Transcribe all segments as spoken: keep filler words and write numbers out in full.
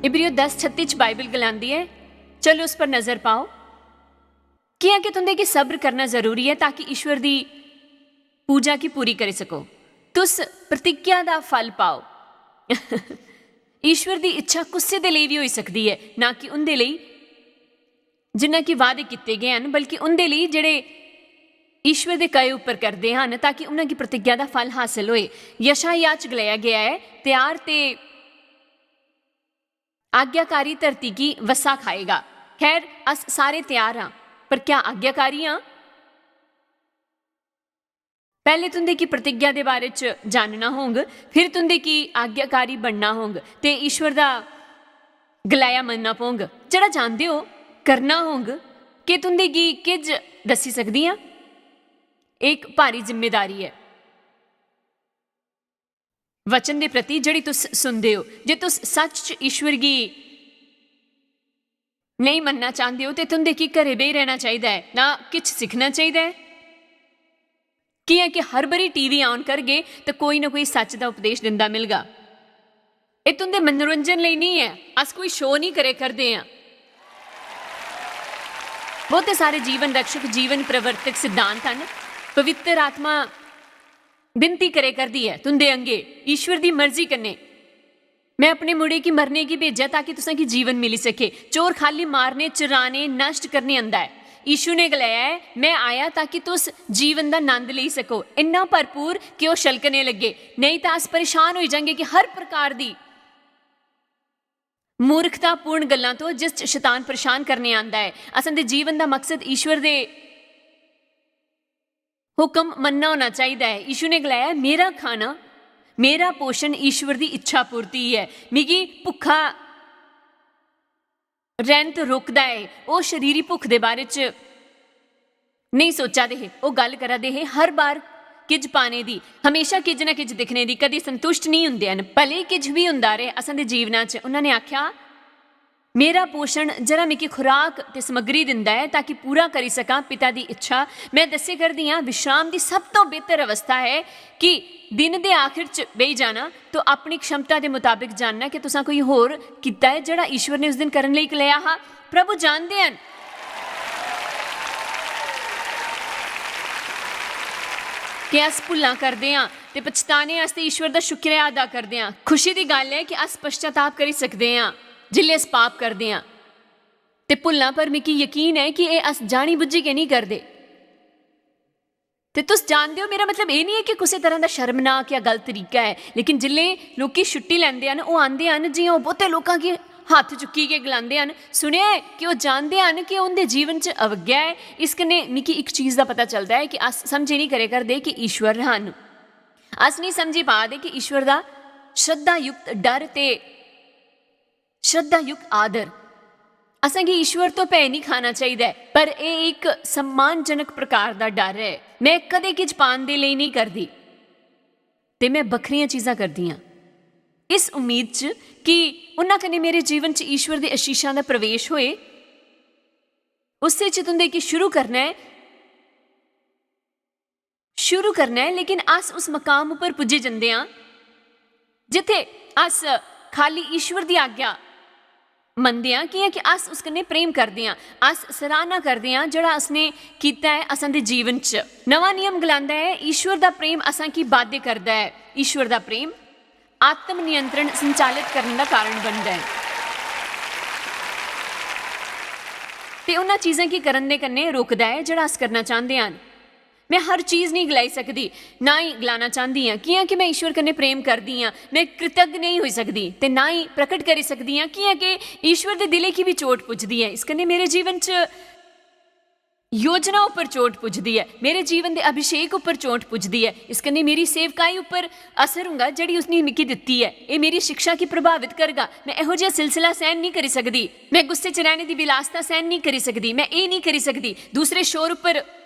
इब्रियो दस छत्ती च बाइबल गलांदी ऐ, "चलो उस पर नजर पाओ, कि'यां कि तुं'दे गी सब्र करना जरूरी ऐ ताकि ईश्वर दी पूजा गी पूरी करी सको। तुस प्रतिज्ञा दा फल पाओ।" ईश्वर दी इच्छा कुसै दे लेई बी होई सकदी ऐ, ना कि उं'दे लेई जिन्ना कि वादे कीते गे हन, बल्कि उं'दे लेई जेह्ड़े ईश्वर दे कहे उप्पर करदे हन, ताकि उन्हां गी प्रतिज्ञा दा फल हासल होए। यशायाह च गलाया गया ऐ, "त्यार ते आज्ञाकारी धरती गी वसा खाएगा।" खैर, अस सारे त्यार आं, पर क्या आज्ञाकारी आं? पैह्ले तुं'दे गी प्रतिज्ञा दे बारे च जानना होंग, फिर तुं'दे गी आज्ञाकारी बनना होंग ते ईश्वर दा गलाया मन्नना पौंग। जेह्ड़ा जानदे ओ, करना होंग, कि तुं'दे गी किज दस्सी सकदी आं? एह् इक भारी जिम्मेदारी ऐ। वचन दे प्रति जेह्ड़ी तुस सुनदे ओ, जे तुस सच्च च ईश्वर गी नेईं मन्नना चांह्दे ओ, ते तुं'दे गी घरै बेही रहना चाहिदा ऐ, ना किश सिक्खना चाहिदा ऐ। कि'यां कि हर बारी टीवी on करगे, ते कोई ना कोई सच्च दा उपदेश दिंदा मिलगा। एह् तुं'दे मनोरंजन लेई नेईं ऐ, अस कोई शो नेईं करे करदे आं। बहुते सारे जीवन रक्षक, जीवन प्रवर्तक सिद्धांत हन। पवित्र आत्मा विनती करे करदी ऐ तुं'दे अंगे, ईश्वर दी मर्जी कन्नै, "मैं अपने मुड़े गी मरने गी भेजेआ ताकि तुसें गी जीवन मिली सके।" चोर खाली मारने, चुराने, नष्ट करने आंदा ऐ। यीशु ने गलाया ऐ, "मैं आया ताकि तुस जीवन दा नंद लेई सको, इन्ना भरपूर कि ओह् छलकने लग्गे।" नेईं तां अस परेशान होई जांगे कि हर प्रकार दी मूर्खतापूर्ण गल्लां तो जिस च शैतान परेशान करने आंदा ऐ। असां दे जीवन दा मकसद ईश्वर दे हुक्म मन्नना होना चाहिदा ऐ। यीशु ने गलाया, "मेरा खाना, मेरा पोषण ईश्वर दी इच्छा पूर्ति ऐ। मिगी भुक्खा रैह्न तो रोकदा ऐ।" ओह् शरीरी भुक्ख दे बारे च नेईं सोचा दे हे, ओह् गल्ल करा दे हे हर बार किज पाने दी, हमेशा किज ना किज दिक्खने दी, कदी संतुष्ट नेईं हुंदे हन। भले किज बी हुंदा रेह् असां दे जीवना च, उन्होंने आख्या, "मेरा पोषण जेह्ड़ा मिगी खुराक ते समग्री दिंदा ऐ ताकि पूरा करी सकां पिता दी इच्छा।" मैं दस्से करदी आं, विश्राम दी सब तो बेहतर अवस्था ऐ कि दिन दे आखिर च बेही जाना, तो अपनी क्षमता दे मुताबिक जानना कि तुसां कोई होर कीता ऐ जेह्ड़ा ईश्वर ने उस दिन करन लेई गलाया हा। प्रभु जानदे हन कि अस भुल्लां करदे आं ते पछताने आस्तै ईश्वर दा शुक्रिया अदा करदे आं। खुशी दी गल्ल ऐ कि अस पश्चाताप करी सकदे आं जिसलै अस पाप करदे आं ते भुल्लां, पर मिगी यकीन ऐ कि एह् अस जानी बुज्झी गै नेईं करदे। ते तुस जानदे ओ, मेरा मतलब एह् निं ऐ कि कुसै तरह दा शर्मनाक जां गलत तरीका ऐ, लेकिन जिसलै लोकी छुट्टी लैंदे हन, ओह् आंदे हन, जि'यां ओह् बहुते लोकां गी हत्थ चुक्की के गलांदे हन, सुनेआ ऐ कि ओह् जानदे हन कि उं'दे जीवन च अवज्ञा ऐ। इस कन्नै मिगी इक चीज दा पता चलदा ऐ कि अस समझे निं करे करदे कि ईश्वर हन। अस निं समझी पा दे कि ईश्वर दा श्रद्धायुक्त डर ते श्रद्धायुक्त आदर। असेंगी ईश्वर तो भय निं खाना चाहिदा ऐ, पर एह् इक सम्मानजनक प्रकार दा डर ऐ। मैं कदें किश पान दे लेई नेईं करदी, ते मैं बक्खरियां चीजां करदी आं, इस उम्मीद च कि उन्हां कन्नै मेरे जीवन च ईश्वर दे आशीषां दा प्रवेश होए। उस्सै च तुं'दे गी शुरू करना ऐ, शुरू करना ऐ, लेकिन अस उस मकाम उप्पर पुज्जी जंदे आं जित्थै अस खाली ईश्वर दी आज्ञा मनदे आं, कि'यां कि अस उस कन्नै प्रेम करदे आं, अस सराहना करदे आं जेह्ड़ा उसने कीता ऐ असां दे जीवन च। नवां नियम गलांदा ऐ, ईश्वर दा प्रेम असां गी बाध्य करदा ऐ। ईश्वर दा प्रेम आत्म नियंत्रण संचालित करने दा कारण बनदा ऐ। ते उन्हां चीजां गी करन दे कन्नै रोकदा ऐ जेह्ड़ा अस करना चांह्दे हन। मैं हर चीज नेईं गलाई सकदी, ना ही गलाना चांह्दी आं, कि'यां कि मैं ईश्वर कन्नै प्रेम करदी आं। मैं कृतज्ञ नेईं होई सकदी ते ना ही प्रकट करी सकदी आं, कि'यां कि ईश्वर दे दिलै गी बी चोट पुजदी ऐ। इस कन्नै मेरे जीवन च योजना उप्पर चोट पुजदी ऐ, मेरे जीवन दे अभिषेक उप्पर चोट पुजदी ऐ। इस कन्नै मेरी सेवकाई उप्पर असर होंदा जेह्ड़ी उसने मिगी दित्ती ऐ। एह् मेरी शिक्षा गी प्रभावित करगा। मैं एहो जेहा सिलसिला सैह्न नेईं करी सकदी। मैं गुस्से च रैह्ने दी विलासता सैह्न नेईं करी सकदी। मैं एह् नेईं करी सकदी। दूसरे शोर उप्पर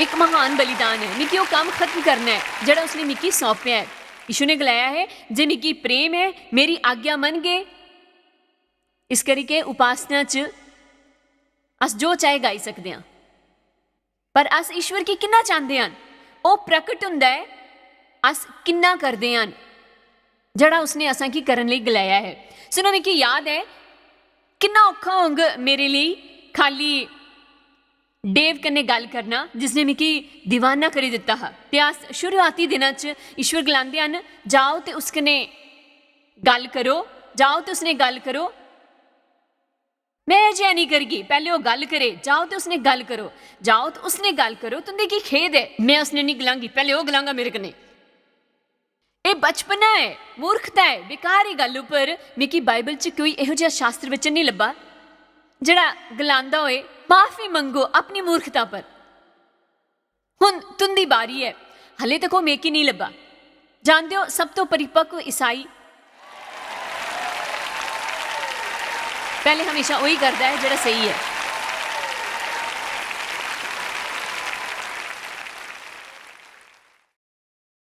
इक महान बलिदान ऐ। मिगी ओह् कम्म खत्म करना ऐ जेह्ड़ा उसने मिगी सौंपेआ ऐ। यीशु ने गलाया ऐ, "जे मिगी प्रेम ऐ, मेरी आज्ञा मनगे।" इस करी के उपासना च अस जो चाहे गाई सकदे आं, पर अस ईश्वर गी किन्ना चांह्दे हन, ओह् प्रकट हुंदा ऐ अस किन्ना करदे हन। जेह्ड़ा उसने असांगी करन लेई गलाया ऐ। सुनो, मिगी याद ऐ किन्ना औखा होंग मेरे लेई खाली डेव कन्नै गल्ल करना, जिसने मिगी दीवाना करी दित्ता हा। ते अस शुरुआती दिनां च ईश्वर गलांदे हन, "जाओ ते उस कन्नै गल्ल करो, जाओ ते उसने गल्ल करो।" "में अजें नेईं करगी, पैह्ले ओह् गल्ल करे।" "जाओ ते उसने गल्ल करो, जाओ ते उसने गल्ल करो, तुं'दे की खेद ऐ?" "में उसने निं गलांगी, पैह्ले ओह् गलांगा मेरे कन्नै।" एह् बचपना ऐ, मूर्खता ऐ, बेकार दी गल्ल उप्पर मिगी बाइबल च कोई एहो जेहा शास्त्र वचन निं लब्भा जेह्ड़ा गलांदा होए, "माफी मंगो अपनी मूर्खता पर।" हुन तुं'दी बारी ऐ। हले तक ओह् मिगी निं लब्भा। जानदे ओ, सब तो परिपक्व ईसाई पैह्ले हमेशा ओही करदा ऐ जेह्ड़ा स्हेई ऐ।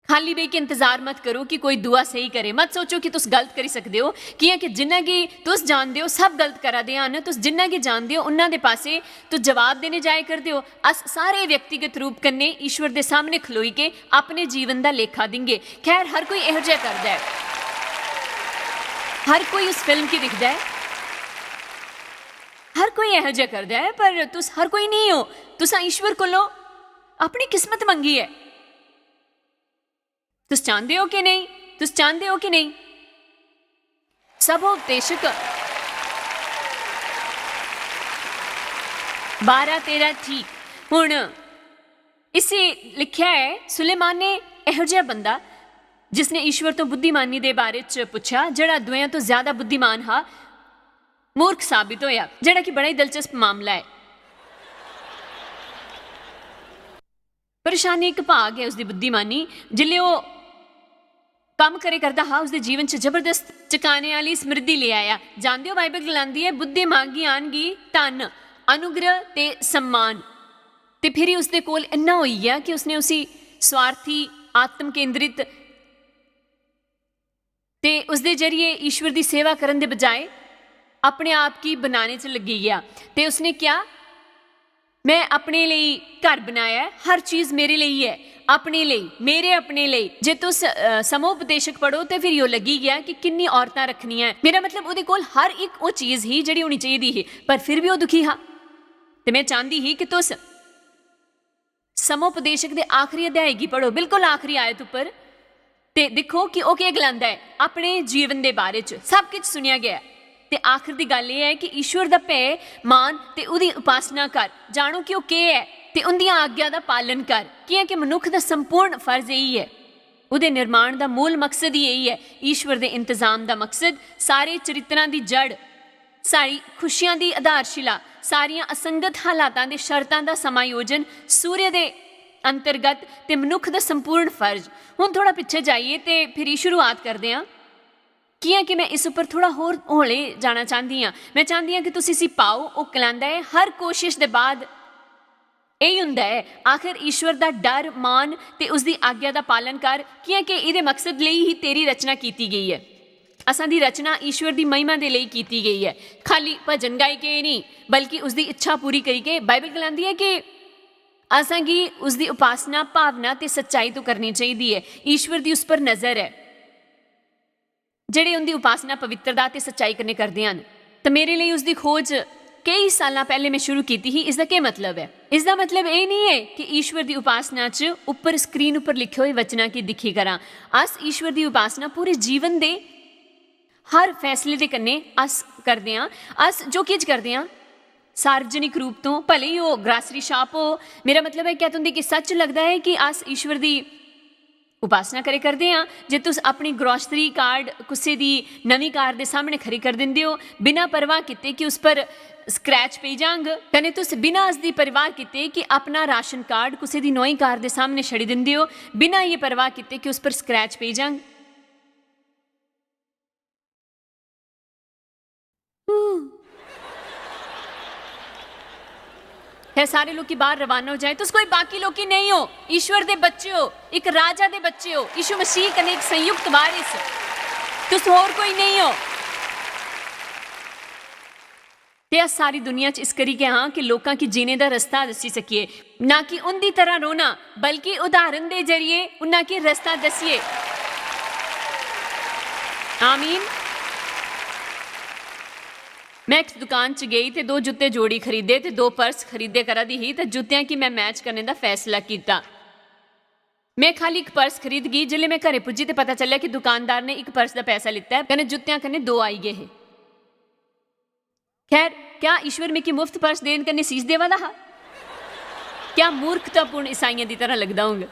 खाल्ली बेहियै इंतजार मत करो कि कोई दुआ स्हेई करे। मत सोचो कि तुस गलत करी सकदे ओ, कि'यां कि जिन्ना गी तुस जानदे ओ, सब गलत करा दे हन। तुस जिन्ना गी जानदे ओ, उन्ना दे पासै तुस जवाब देने जाए करदे ओ। अस सारे व्यक्तिगत रूप कन्नै ईश्वर दे सामने खलोई के अपने जीवन दा लेखा दिंगे। खैर, हर कोई एहो जेहा करदा ऐ, हर कोई उस फिल्म गी दिखदा ऐ, हर कोई एहो जेहा करदा ऐ, पर तुस हर कोई नेईं ओ। तुसां ईश्वर कोलों अपनी किस्मत मंगी ऐ। तुस चांह्दे ओ कि नेईं? तुस चांह्दे ओ कि नेईं? सब उपदेशक बारां तेरां, ठीक। हुन इसी लिखेआ ऐ, सुलेमान ने एहो जेहा बंदा, जिसने ईश्वर तो बुद्धिमानी दे बारे च पुच्छेआ, जेह्ड़ा दुएं तो ज्यादा बुद्धिमान हा, मूर्ख साबित होया, जेह्ड़ा कि बड़ा ही दिलचस्प मामला ऐ। परेशानी इक भाग ऐ उसदी बुद्धिमानी। जिसलै ओह् कम्म करे करदा हा, उसदे जीवन च जबरदस्त चकाने आह्ली समृद्धि लेई आया। जानदे ओ, बाइबल गलांदी ऐ, "बुद्धिमान गी आनगी धन, अनुग्रह ते सम्मान।" ते फिरी उसदे कोल इन्ना होई गेआ कि उसने उसी स्वार्थी, आत्म केंद्रित ते उसदे जरिए ईश्वर दी सेवा करन दे बजाए अपने आप गी बनाने च लग्गी गेआ। ते उसने क्या, "में अपने लेई घर बनाया ऐ, हर चीज मेरे लेई ऐ, अपने लेई, मेरे अपने लेई।" जे तुस, अ, समोपदेशक पढ़ो ते फिर ओह् लग्गी गेआ कि किन्नी औरतां रक्खनियां ऐ। मेरा मतलब, ओह्दे कोल हर इक ओह् चीज ही जेह्ड़ी होनी चाहिदी ही, पर फिर बी ओह् दुखी हा। ते में चांह्दी ही कि तुस समोपदेशक दे आखरी अध्याय गी पढ़ो, बिल्कुल आखरी आयत उप्पर, ते दिक्खो कि ओह् केह् गलांदा ऐ अपने जीवन दे बारे च। सब किश सुनेआ गेआ ऐ। ते आखर दी गल्ल एह् ऐ कि ईश्वर दा भय मान ते ओह्दी उपासना कर, जानो कि ओह् केह् ऐ, ते उं'दियां आज्ञा दा पालन कर, कि'यां कि मनुक्ख दा संपूर्ण फर्ज एही ऐ। ओह्दे निर्माण दा मूल मकसद ही एही ऐ। ईश्वर दे इंतजाम दा मकसद, सारे चरित्रां दी जड़, सारी खुशियां दी आधारशिला, सारियां असंगत हालातां दे शर्तां दा समायोजन, सूर्य दे अंतर्गत ते मनुक्ख दा संपूर्ण फर्ज। हुन थोह्ड़ा पिच्छे जाइयै ते फिरी शुरुआत करदे आं, कि'यां कि में इस उप्पर थोह्ड़ा होर हौले जाना चांह्दी आं। में चांह्दी आं कि तुस इसी पाओ। ओह् गलांदा ऐ, "हर कोशश दे बाद एही हुंदा ऐ, आखर ईश्वर दा डर मान ते उसदी आज्ञा दा पालन कर, कि'यां कि एह्दे मकसद लेई ही तेरी रचना कीती गेई ऐ।" असां दी रचना ईश्वर दी महिमा दे लेई कीती गेई ऐ, खाली भजन गाई के नेईं, बल्कि उसदी इच्छा पूरी करी के। बाइबल गलांदी ऐ कि असां गी उसदी उपासना भावना ते सच्चाई तो करनी चाहिदी ऐ। ईश्वर दी उस पर नजर ऐ। जेह्ड़े उं'दी उपासना पवित्रता ते सच्चाई कन्नै करदे हन। ते मेरे लेई उसदी खोज केई साल्लां पैह्लें में शुरू कीती ही। इसदा केह् मतलब ऐ? इसदा मतलब एह् निं ऐ कि ईश्वर दी उपासना च उप्पर स्क्रीन उप्पर लिखे होए वचनां गी दिक्खी करां। अस ईश्वर दी उपासना पूरे जीवन दे हर फैसले दे कन्नै अस करदे आं। अस जो किश करदे आं, सार्वजनिक रूप तो, भले ही ओह् ग्रासरी शाप हो, मेरा मतलब ऐ, क्या तुं'दी गी सच लगदा ऐ कि अस ईश्वर दी उपासना करे करदे आं? जे तुस अपनी ग्रोसरी कार्ड कुसै दी नमीं कार दे सामने खड़ी कर दिंदे ओ, बिना परवाह कीते कि उस पर स्क्रैच पेई जांग, कन्नै तुस बिना इसदी परवाह कीते कि अपना राशन कार्ड कुसै दी नोई कार दे सामने छड़ी दिंदे ओ, बिना एह् परवाह कीते कि उस पर स्क्रैच पेई जांग। है सारे लोकी बाहर रवाना हो जाए। तुस कोई बाकी लोकी नहीं हो, ईश्वर दे बच्चे हो, इक राजा दे बच्चे हो, यीशु मसीह कन्नै इक संयुक्त वारिस। तुस होर कोई नहीं हो। ते अस सारी दुनिया च इस करी गै हां कि लोकां गी जीने दा रस्ता दस्सी सकिए, ना कि उंदी तरह रौह्ना, बल्कि उदाहरण दे जरिए उन्ना गी रस्ता दस्सिए। आमीन। मैं इक दुकान च गेई ते दो जुत्ते जोड़ी खरीदे ते दो पर्स खरीदे करा दी ही ते जुत्तेआं गी मैं मैच करने दा फैसला कीता। मैं खाली इक पर्स खरीदगी। जिसलै मैं घरे पुज्जी ते पता चलेआ कि दुकानदार ने इक पर्स दा पैसा लित्ता ऐ कन्नै जुत्तेआं कन्नै दो आई गे हे। खैर, क्या ईश्वर मिगी मुफ्त पर्स देन कन्नै सीस देवा दा हा? क्या मूर्खतापूर्ण ईसाइयां दी तरह लगदा होंग?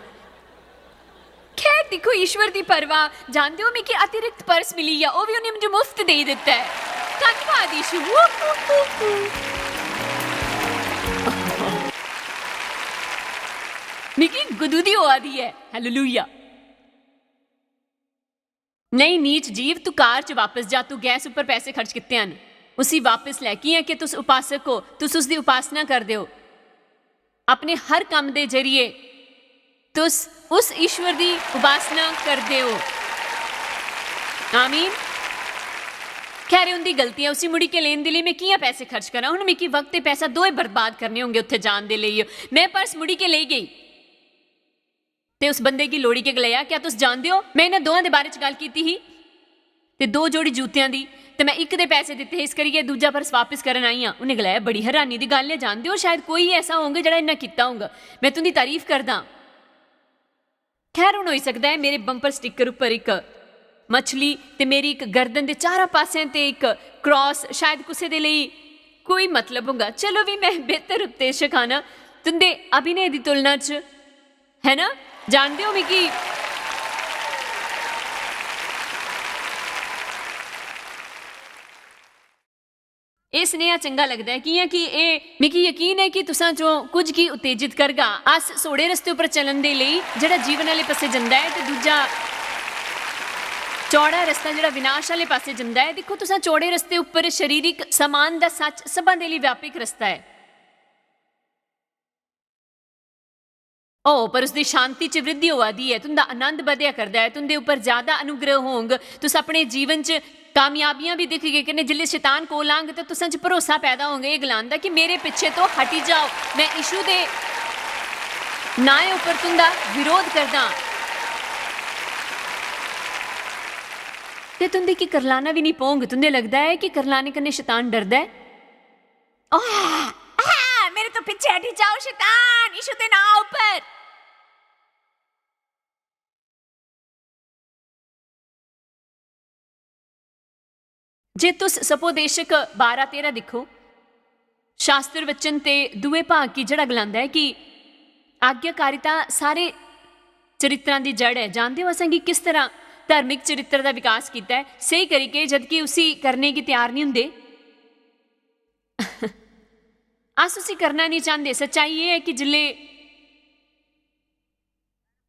खैर, दिक्खो, ईश्वर दी परवाह, जानदे ओ, मिगी अतिरिक्त पर्स मिली गेआ, ओह् बी उ'नें मिगी मुफ्त देई दित्ता ऐ। धन्नवाद, यीशु। वू, वू, वू, वू। मिगी गुदगुदी होआ दी ऐ। हालेलुया। नेईं, नीच जीव, तू कार च वापस जा, तू गैस उप्पर पैसे खर्च कीते हन। उसी वापस लै। कि'यां कि तुस उपासक ओ, तुस उसदी उपासना करदे ओ। अपने हर कम्म दे जरिए तुस उस ईश्वर दी उपासना करदे ओ। आमीन। खैर, उं'दी गलती ऐ, उसी मुड़ी के लेन दे लेई में कि'यां पैसे खर्च करां? हुन मिगी वक्त ते पैसा दोए बर्बाद करने होंगे उत्थे जान दे लेई। में पर्स मुड़ी के लेई गेई। ते उस बंदे गी लोड़ी के गलाया, "क्या तुस जानदे ओ, में इन्हां दोआं दे बारे च गल्ल कीती ही ते दो जोड़ी जूतेआं दी, ते में इक दे पैसे दित्ते हे, इस करियै दूजा पर्स वापस करन आई आं।" उ'नें गलाया, "बड़ी हैरानी दी गल्ल ऐ, जानदे ओ, शायद कोई ऐसा होंग जेह्ड़ा इन्ना कीता होंग। में तुं'दी तारीफ करदा आं।" खैर, हुन होई सकदा ऐ मेरे बंपर स्टिकर उप्पर इक मछली ते मेरी इक गर्दन दे चारां पासें ते इक क्रॉस शायद कुसै दे लेई कोई मतलब होगा। चलो भी, में बेहतर उपदेशक आं ना तुं'दे अभिनय दी तुलना च, है ना? जानदे ओ मिगी एह् सनेहा चंगा लगदा ऐ, कि'यां कि एह् मिगी यकीन ऐ कि तुसां चों कुछ गी उत्तेजित करगा। अस सोड़े रस्ते उप्पर चलन दे लेई, जेह्ड़ा जीवन आह्ले पासै जंदा ऐ, ते दूजा चौड़ा रस्ता जेह्ड़ा विनाश आह्ले पासै जंदा ऐ। दिक्खो, तुसां चौड़े रस्ते उप्पर शरीरिक समान दा सच्च सभां दे लेई व्यापक रस्ता ऐ। ओ, पर उसदी शांति च वृद्धि होआ दी ऐ, तुं'दा आनंद बधेआ करदा ऐ, तुं'दे उप्पर ज्यादा अनुग्रह होंग, तुस अपने जीवन च कामयाबियां बी दिखगे, कन्नै जिसलै शैतान कोल आंग, तां तुसें च भरोसा पैदा होंग, एह् गलांदा कि "मेरे पिच्छे तो हटी जाओ, में यीशु दे नांऽ उप्पर तुं'दा विरोध करदा आं।" ते तुं'दे गी करलाना बी निं पौंग। तुं'दे लगदा ऐ कि करलाने कन्नै शैतान डरदा ऐ? "आह, आह, मेरे तो पीछे हटी जाओ शैतान, यीशु दे नांऽ उप्पर।" जे तुस सपोदेशक बारां तेरां दिक्खो, शास्त्र वचन ते दूए भाग गी जेह्ड़ा गलांदा ऐ कि आज्ञाकारिता सारे चरित्रां दी जड़ ऐ। जानदे ओ असेंगी किस तरह धार्मिक चरित्र दा विकास कीता ऐ? स्हेई करियै, जदकि उसी करने गी त्यार निं होंदे। अस उसी करना निं चांह्दे। सच्चाई एह् ऐ कि जिसलै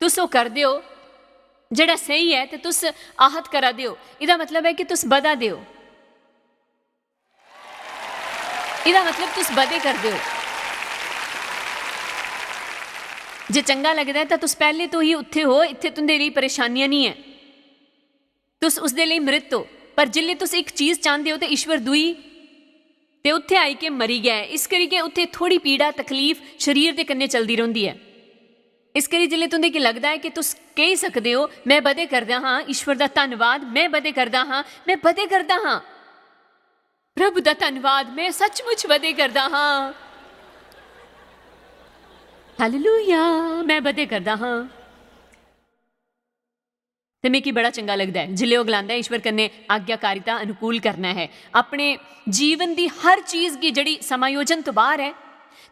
तुस ओह् करदे ओ जेह्ड़ा स्हेई ऐ, ते तुस आहत करा दे ओ, एह्दा मतलब ऐ कि तुस बधा दे ओ। एह्दा मतलब तुस बधे करदे ओ। जे चंगा लगदा ऐ, तां तुस पैह्ले तो ही उत्थे ओ, इत्थे तुं'दे लेई परेशानियां निं ऐ। तुस उसदे लेई मृत ओ, पर जिसलै तुस इक चीज चांह्दे ओ, ते ईश्वर दूई, ते उत्थे आई के मरी गेआ ऐ। इस करी के उत्थे थोड़ी पीड़ा, तकलीफ शरीर दे कन्नै चलदी रौंह्दी ऐ। इस करी जिसलै तुं'दे गी लगदा ऐ कि तुस कही सकदे ओ, "में बधे करदा हां, ईश्वर दा धन्नवाद, में बधे करदा हां, में बधे करदा हां। प्रभु दा धन्नवाद, में सचमुच बधे करदा हां। हालेलुया, में बधे करदा हां।" ते मिगी बड़ा चंगा लगदा ऐ जिसलै ओह् गलांदा ऐ, "ईश्वर कन्नै आज्ञाकारिता अनुकूल करना है।" अपने जीवन दी हर चीज गी जेह्ड़ी समायोजन तो बाह्र ऐ,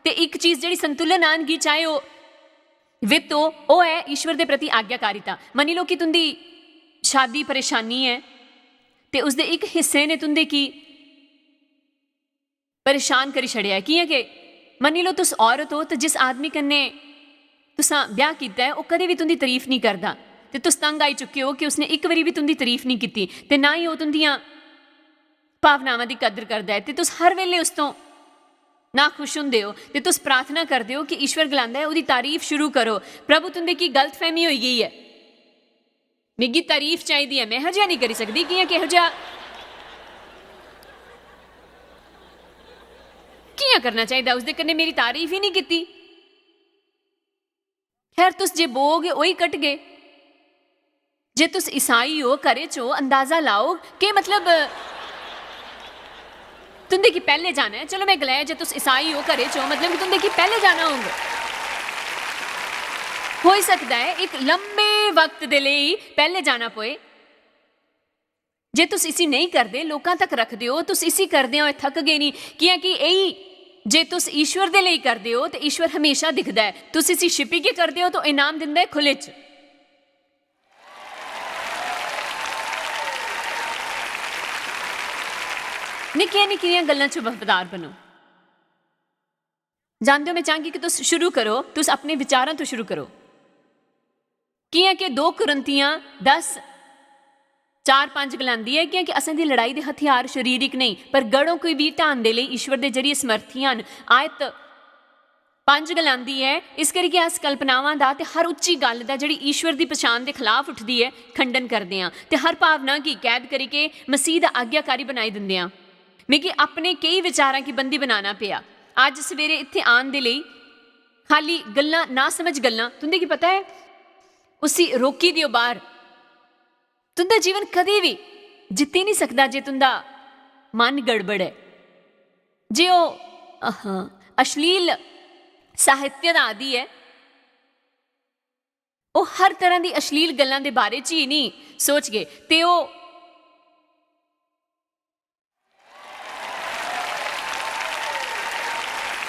ते इक चीज जेह्ड़ी संतुलन आह्नगी, चाहे ओह् वित्त हो, ओह् ऐ ईश्वर दे प्रति आज्ञाकारिता। मन्नी लो कि तुं'दी शादी परेशानी ऐ, ते उसदे इक हिस्से ने तुं'दे गी परेशान करी छड़ेआ ऐ। कि'यां के मन्नी लो, तुस औरत ओ, ते जिस आदमी कन्नै तुसां ब्याह् कीता ऐ, ओह् कदें बी तुं'दी तरीफ निं करदा, ते तुस तंग आई चुके ओ कि उसने इक बारी बी तुं'दी तरीफ निं कीती, ते ना ही ओह् तुं'दियां भावनावां दी कदर करदा ऐ, ते तुस हर बेल्लै उस तो नाखुश होंदे ओ, ते तुस प्रार्थना करदे ओ कि ईश्वर गलांदा ऐ, "ओह्दी तारीफ शुरू करो।" प्रभु, तुं'दे की गलतफहमी होई गेई ऐ, मिगी तारीफ चाहिदी ऐ, में एहो जेहा निं करी सकदी, कि'यां, किहो जेहा, कि'यां करना चाहिदा? उसदे कन्नै मेरी तारीफ ही निं कीती। खैर, तुस जे बोग, ओही कटगे। जे तुस ईसाई ओ, घरै च ओ, अंदाजा लाओ, केह् मतलब, तुं'दे गी पैह्ले जाना ऐ। चलो, में गलाया, जे तुस ईसाई ओ, घरै च ओ, मतलब कि तुं'दे गी पैह्ले जाना होग। होई सकदा ऐ, इक लम्मे वक्त दे लेई पैह्ले जाना पवै। जे तुस इसी नेईं करदे, लोकां तक रखदे ओ, तुस इसी करदे होए थकगे निं, कि'यां कि एही जे तुस ईश्वर दे लेई करदे ओ, ते ईश्वर हमेशा दिखदा ऐ। तुस इसी छिपियै करदे ओ, ते ओह् इनाम दिंदा ऐ खु'ल्ले च। निक्कियां-निक्कियां गल्लां च वफादार बनो। जानदे ओ, में चाह्गी कि तुस शुरू करो, तुस अपने विचारां तो शुरू करो। कि'यां कि दो कुरिन्थियां दस, चार पंज गलांदी ऐ, कि'यां कि असें दी लड़ाई दे हथियार शरीरिक नेईं, पर गढ़ों गी बी ढान दे लेई ईश्वर दे जरिए समर्थी हन। आयत पंज गलांदी ऐ, इस करियै अस कल्पनावां दा ते हर उच्ची गल्ल दा, जेह्ड़ी ईश्वर दी पछान दे खलाफ उठदी ऐ, खंडन करदे आं, ते हर भावना गी कैद करियै मसीह दा आज्ञाकारी बनाई दिंदे आं। मिगी अपने केई विचारां गी बंदी बनाना पेआ। अज्ज सवेरे इत्थै आन दे लेई खाली गल्लां, नासमझ गल्लां, तुं'दे गी पता ऐ, उसी रोकी देओ बाह्र। तुं'दा जीवन कदें बी जित्ती निं सकदा जे तुं'दा मन गड़बड़ ऐ। जे ओह्, अहां, अश्लील साहित्य दा आदी ऐ, ओह् हर तरह दी अश्लील गल्लां दे बारे च ही निं सोचगे, ते ओह्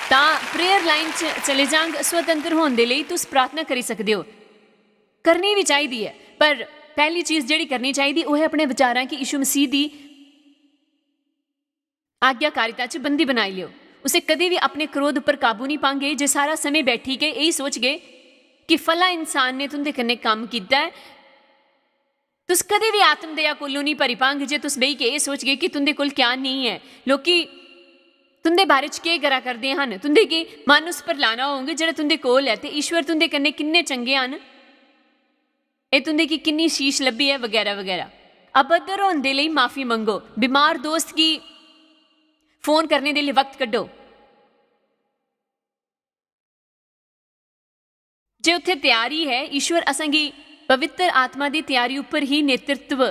तां प्रेयर लाइन च चले जांग। स्वतंत्र होन दे लेई तुस प्रार्थना करी सकदे ओ, करनी बी चाहिदी ऐ, पर पैह्ली चीज जेह्ड़ी करनी चाहिदी, ओह् ऐ अपने विचारां गी यीशु मसीह दी आज्ञाकारिता च बंदी बनाई लेओ। उसे कदें बी अपने क्रोध उप्पर काबू निं पांगे, जे सारा समें बैठी के एही सोचगे कि फला इंसान ने तुं'दे कन्नै कम्म कीता ऐ। तुस कदें बी आत्म दया कोलू निं भरी पांग जे तुस बेही के एह् सोचगे कि तुं'दे कोल क्या नेईं ऐ, लोकी तुं'दे बारे च केह् करा करदे हन। तुं'दे गी मन उस पर लाना होग जेह्ड़ा तुं'दे कोल ऐ, ते ईश्वर तुं'दे कन्नै किन्ने चंगे हन, एह् तुं'दे गी किन्नी शीश लब्भी ऐ, बगैरा बगैरा। अभद्र होन दे लेई माफी मंगो। बीमार दोस्त गी फोन करने दे लेई वक्त कड्ढो। जे उत्थै त्यारी है, ईश्वर असेंगी पवित्र आत्मा दी त्यारी उप्पर ही नेतृत्व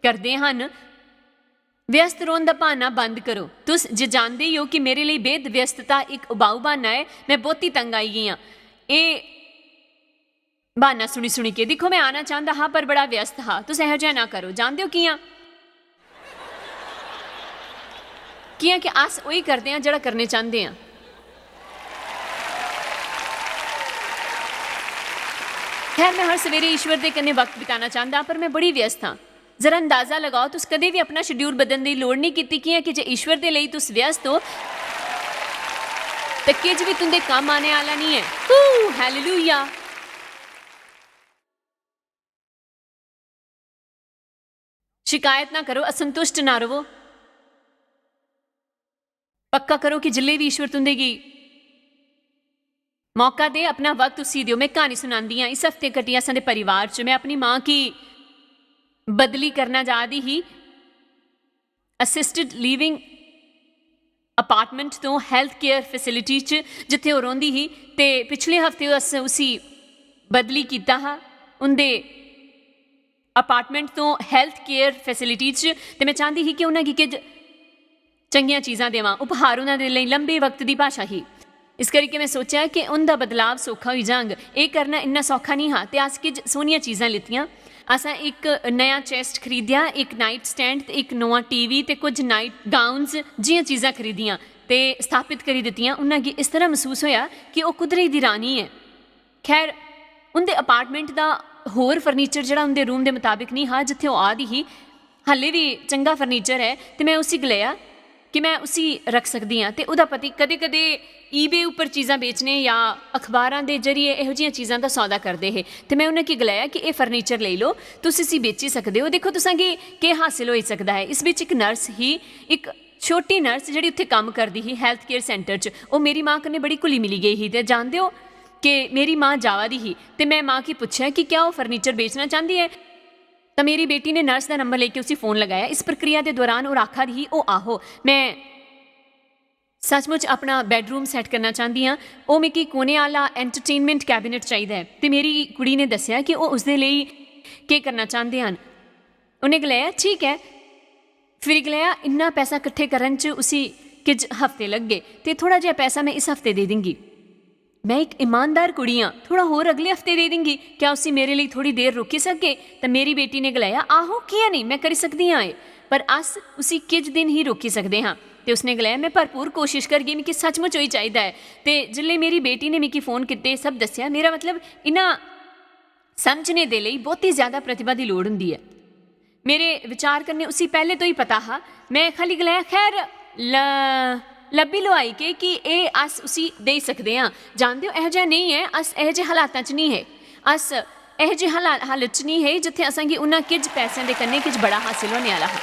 करदे हन। व्यस्त रौह्न दा ब्हाना बंद करो। तुस जे जानदे ही ओ कि मेरे लेई बेहद व्यस्तता इक उबाऊ ब्हाना ऐ, में बहुती तंग आई गेई आं। एह् ब्हाना सुनी सुनी के, दिक्खो, में आना चांह्दा हा पर बड़ा व्यस्त हा। तुस एहो जेहा ना करो। जानदे ओ कि'यां? कि'यां कि अस उही करदे आं जेह्ड़ा करने चांह्दे आं। खैर, में हर सवेरे ईश्वर दे कन्नै वक्त बिताना चांह्दा, पर में बड़ी व्यस्त आं। जरा अंदाजा लगाओ, तुस कदें बी अपना schedule बदलने दी लोड़ नेईं कीती, कि'यां कि जे ईश्वर दे लेई तुस व्यस्त ओ, ते किश बी तुं'दे कम्म आने आह्ला नेईं ऐ। हू, हालेलुया। शिकायत ना करो, असंतुष्ट ना रवो। पक्का करो कि जिल्ले बी ईश्वर तुं'दे गी मौका दे, अपना वक्त उसी देओ। में क्हानी सुनांदी आं। इस हफ्ते कटी असां दे परिवार च में अपनी मां गी बदली करना जा दी ही, assisted living apartment तो health care facility च, जित्थै ओह् रौंह्दी ही, ते पिछले हफ्ते अस उसी बदली कीता हा उं'दे apartment तो health care facility च। ते में चांह्दी ही कि उ'नें गी किश चंगियां चीजां देवां। उपहार उ'नें दे लेई लंबे वक्त दी भाशा ही। इस करियै में सोचेआ कि उं'दा बदलाव सौखा होई जांग। एह् करना इन्ना सौखा निं हा, ते अस किश सोह्नियां चीजां लेतियां। असें इक नया chest खरीदेआ, इक night stand ते इक नमां टीवी ते कुछ night gowns जि'यां चीजां खरीदियां ते स्थापत करी दित्तियां। उ'नें गी इस तरह मसूस होएआ कि ओह् कुदरत दी रानी ऐ। खैर, उं'दे apartment दा होर furniture, जेह्ड़ा उं'दे रूम दे मताबक निं हा जित्थै ओह् आ दी ही, हाल्ले बी चंगा furniture ऐ, ते में उसी गलाया कि में उसी रख सकदी आं। ते ओह्दा पति कदें-कदें eBay उप्पर चीजां बेचने जां अखबारां दे जरिए एहो जिहियां चीजां दा सौदा करदे हे, ते में उ'नेंगी गलाया कि एह् furniture लेई लो, तुस इसी बेची सकदे ओ। दिक्खो, तुसें गी केह् हासल होई सकदा ऐ। इस बिच इक nurse ही, इक छोटी nurse जेह्ड़ी उत्थै कम्म करदी ही health care centre च, ओह् मेरी मां कन्नै बड़ी घुली मिली गेई ही। ते जानदे ओ कि मेरी मां जावा दी ही, ते में मां गी पुच्छेआ कि क्या ओह् furniture बेचना चांह्दी ऐ। तां मेरी बेटी ने nurse दा नंबर लेके उसी फोन लगाया। इस प्रक्रिया दे दौरान ओह् आखा दी ही, "ओह् आहो, में सचमुच अपना bedroom set करना चांह्दी आं। ओह् मिगी कोने आह्ला entertainment cabinet चाहिदा ऐ।" ते मेरी कुड़ी ने दस्सेआ कि ओह् उसदे लेई केह् करना चांह्दे हन। उ'नें गलाया, "ठीक ऐ।" फिर गलाया, "इन्ना पैसा किट्ठे करन च उसी किश हफ्ते लग्गे, ते थोह्ड़ा जेहा पैसा में इस हफ्ते देई दिंगी।" में इक ईमानदार कुड़ी आं, थोह्ड़ा होर अगले हफ्ते देई दिंगी, क्या उसी मेरे लेई थोह्ड़ी देर रोकी सकगे? तां मेरी बेटी ने गलाया, "आहो, कि'यां नेईं, में करी सकदी आं एह्।" पर अस उसी किश दिन ही रोकी सकदे हां। ते उसने गलाया, "में भरपूर कोशिश करगी, मिगी सचमुच होई चाहिदा ऐ।" ते जिसलै मेरी बेटी ने मिगी फोन कीते, सब दस्सेआ, मेरा मतलब, इन्ना समझने दे लेई बहुती ज्यादा प्रतिभा दी लोड़ होंदी ऐ। मेरे विचार कन्नै उसी पैह्ले तो ही पता हा। में खाली गलाया, "खैर, ल-, लब्भी लोआई के कि एह् अस उसी देई सकदे आं। जानदे ओ, एहो जेहा नेईं ऐ, अस एहो जे हालातां च निं हे। अस एहो जे हाला-, हालत च निं हे जित्थै असांगी उन्ना किज पैसें दे कन्नै किज बड़ा हासल होने आह्ला हा।"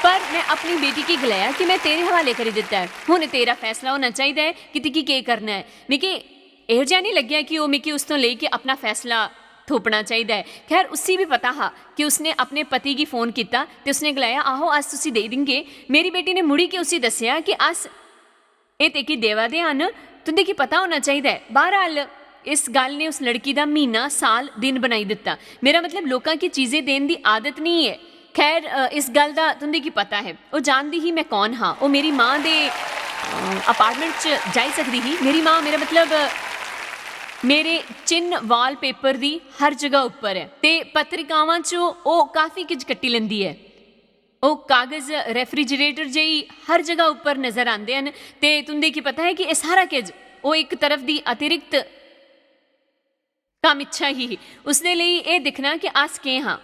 पर में अपनी बेटी गी गलाया कि "में तेरे हवाले करी दित्ता ऐ, हुन तेरा फैसला होना चाहिदा ऐ कि तुगी केह् करना ऐ।" मिगी एहो जेहा निं लग्गेआ कि ओह् मिगी उस तो लेई के अपना फैसला थोपना चाहिदा ऐ। खैर, उसी बी पता हा कि उसने अपने पति गी फोन कीता ते उसने गलाया, "आहो, अस उसी देई दिंगे।" मेरी बेटी ने मुड़ी के उसी दस्सेआ कि अस एह् तेगी देवा दे हन, तुं'दे गी पता होना चाहिदा ऐ। बहरहाल, इस गल्ल ने उस लड़की दा म्हीना, साल, दिन बनाई दित्ता। मेरा मतलब, लोकां गी चीजें देन दी आदत निं ऐ। खैर, अ, इस गल्ल दा तुं'दे गी पता ऐ। ओह् जानदी ही में कौन हा। ओह् मेरी मां दे, अ, अपार्टमेंट च जाई सकदी ही। मेरी मां, मेरा मतलब, अ, मेरे चिन्न वॉलपेपर दी हर जगह उप्पर ऐ ते पत्रिकावां च ओह् काफी किज कट्टी लैंदी ऐ। ओह् कागज रेफ्रिजरेटर जेही हर जगह उप्पर नजर आंदे न ते तुं'दे गी पता ऐ कि एह् सारा किज ओह् इक तरफ दी अतिरिक्त कम्म इच्छा ही। उसदे लेई एह् दिक्खना कि अस केह् हां।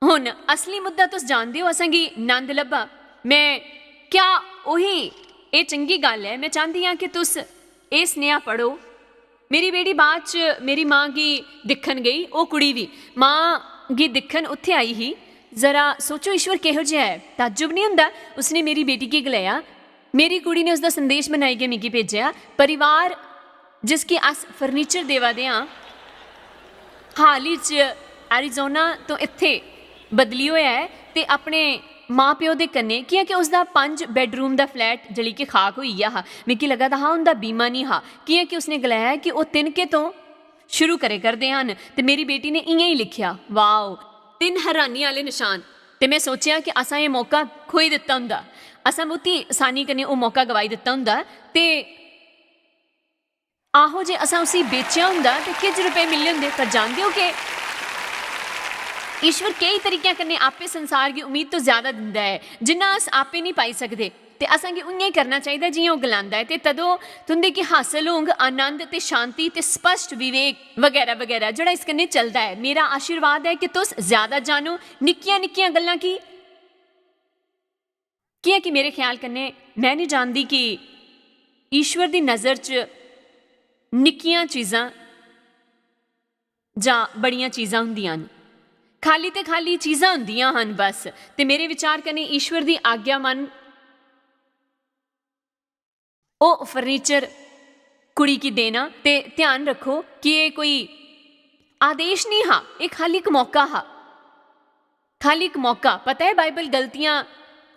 हुन असली मुद्दा तुस जानदे ओ, असेंगी नंद लब्भा। में, क्या ओही एह् चंगी गल्ल ऐ? में चांह्दी आं कि तुस एह् सनेहा पढ़ो। मेरी बेटी बाद च मेरी मां गी दिक्खन गेई, ओह् कुड़ी बी। मां गी दिक्खन उत्थै आई ही। जरा सोचो, ईश्वर किहो जेहा ऐ। ताज्जुब निं होंदा? उसने मेरी बेटी गी गलाया। मेरी कुड़ी ने उसदा संदेश बनाई गै मिगी भेजेआ। परिवार जिसगी अस फर्नीचर देवा दे आं, हाल ही च एरिज़ोना तो इत्थै बदली होआ ऐ ते अपने मां प्यो दे कन्नै, कि'यां कि उसदा पंज बेडरूम दा फ्लैट जली के खाक होई गेआ हा। मिगी लगा दा हा उं'दा बीमा निं हा, कि'यां कि उसने गलाया ऐ कि ओह् तिनके तो शुरू करे करदे हन। ते मेरी बेटी ने इ'यां ही लिखेआ, "वाओ।" तिन्न हैरानी आह्ले नशान। ते में सोचेआ कि असां एह् मौका खोई दित्ता होंदा, असां मती आसानी कन्नै ओह् मौका गवाई दित्ता होंदा। ते आहो, जे असां उसी बेचेआ होंदा ते किश रपेऽ मिलने होंदे। पर जानदे ओ के ईश्वर केई तरीकें कन्नै आपे संसार गी उम्मीद तो ज्यादा दिंदा ऐ, जिन्ना अस आपे निं पाई सकदे। ते असांगी उ'यां ही करना चाहिदा जि'यां ओह् गलांदा ऐ। ते तदों तुं'दे गी हासल होंग आनंद ते शांति ते स्पष्ट विवेक बगैरा बगैरा, जेह्ड़ा इस कन्नै चलदा ऐ। मेरा आशीर्वाद ऐ कि तुस ज्यादा जानो निक्कियां निक्कियां गल्लां गी। कि'यां कि मेरे ख्याल कन्नै, में निं जानदी कि ईश्वर दी नजर च निक्कियां चीजां जां बड़ियां चीजां होंदियां न। खाली ते खाली चीजां होंदियां हन बस। ते मेरे विचार कन्नै ईश्वर दी आज्ञा मन ओह् फर्नीचर कुड़ी गी देना। ते ध्यान रक्खो कि एह् कोई आदेश निं हा, एह् खाली इक मौका हा। खाली इक मौका। पता ऐ, बाइबल गलतियां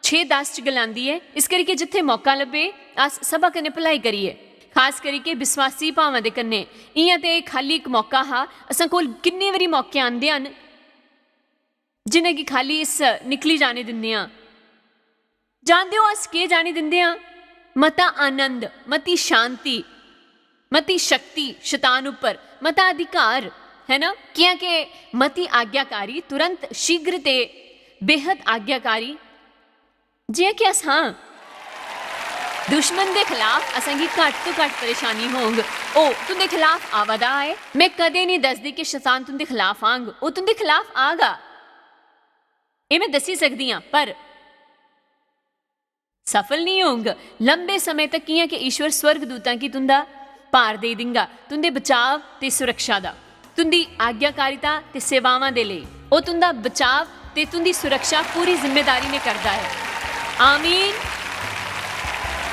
छे दस च गलांदी ऐ, इस करियै जित्थै मौका लब्भे, अस सभा कन्नै भलाई करियै, खास करियै विश्वासी भावां दे कन्नै। इ'यां ते एह् खाली इक मौका हा। असां कोल किन्ने बारी मौके आंदे हन, जि'नें गी खाली इस निकली जाने दिन्ने आं। जानदे ओ, अस केह् जाने दिंदे आं? मता आनंद, मती शांति, मती शक्ति शैतान उप्पर, मता अधिकार, है ना? कि'यां के मती आज्ञाकारी, तुरंत, शीघ्र ते बेहद आज्ञाकारी। जि'यां कि अस, हां, दुश्मन दे खलाफ असेंगी घट्ट तो घट्ट परेशानी होंग। ओह् तुं'दे खलाफ आवा दा ऐ। में कदें निं दसदी कि शैतान तुं'दे खलाफ आंग, ओह् तुं'दे खलाफ आगा। एह् में दस्सी सकदी आं, पर सफल निं होंग। लंबे समें तक कि'यां कि ईश्वर स्वर्गदूतां गी तुं'दा भार देई दिंगा, तुं'दे बचाव ते सुरक्षा दा, तुं'दी आज्ञाकारिता ते सेवावां दे लेई। ओह् तुं'दा बचाव ते तुं'दी सुरक्षा पूरी जिम्मेदारी ने करदा ऐ। आमीन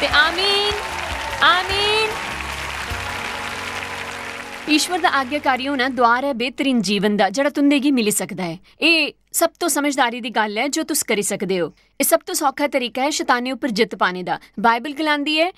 ते आमीन, आमीन। ईश्वर दा आज्ञाकारी होना द्वार ऐ बेहतरीन जीवन दा, जेह्ड़ा तुं'दे गी मिली सकदा ऐ। एह् सब तो समझदारी दी गल्ल ऐ जो तुस करी सकदे ओ। एह् सब तो सौखा तरीका ऐ शैतानै उप्पर जित्त पाने दा। बाइबल गलांदी ऐ,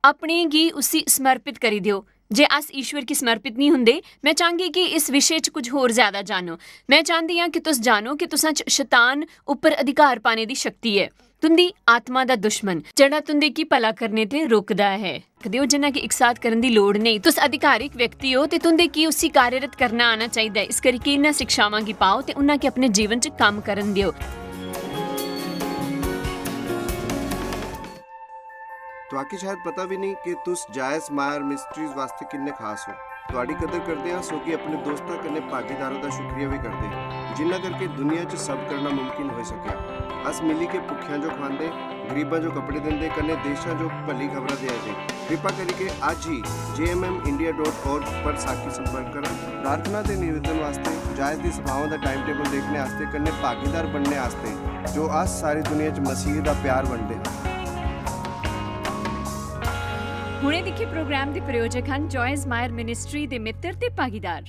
"अपने गी उसी समर्पित करी देओ, जे अस ईश्वर गी समर्पित नहीं हुंदे, मैं चाहंगी कि इस विशे च कुछ होर ज्यादा जानो। मैं चाहंदी आं कि तुस जानो कि तुसां च शैतान उप्पर अधिकार पाने दी शक्ति ऐ। तुंदी आत्मा दा दुश्मन, जेह्ड़ा तुंदे की भला करने ते रोकदा ऐ। आखदे ओ, जिन्ना की इकसात करन दी लोड़ नेईं। तुस अधिकारिक व्यक्ति ओ ते तुंदे की उसी कार्यरत करना आना चाहिदा ऐ। इस करी की इन्ना शिक्षावां गी पाओ ते उन्ना की अपने जीवन च कम्म करन दियो। तुआकी शायद पता भी नहीं कि तुस जायज मायर मिस्ट्रीज वास्ते किन्ने खास हो। तुआडी कदर करदे आं, सो कि अपने दोस्तां कन्नै भागीदारों दा शुक्रिया भी करदे, जिन्ना करके दुनिया च सब करना मुमकिन होई सकेआ। अस मिली के भुक्खेआं जो खवांदे, गरीबां जो कपड़े दिंदे, कन्नै देशां जो भली खबरां देआ दे। कृपा करिके अज्ज ही J M M India dot org पर साकी संपर्क करो। प्रार्थना ते निवेदन वास्ते जायज दी सभाओं दा टाइम टेबल देखने आस्ते कन्नै भागीदार बनने आस्ते, जो अस सारी दुनिया च मसीह दा प्यार बंडदे हां। हुणे दिक्खे प्रोग्राम दे प्रायोजक हन जॉयज मायर मिनिस्ट्री दे मित्र ते भागीदार।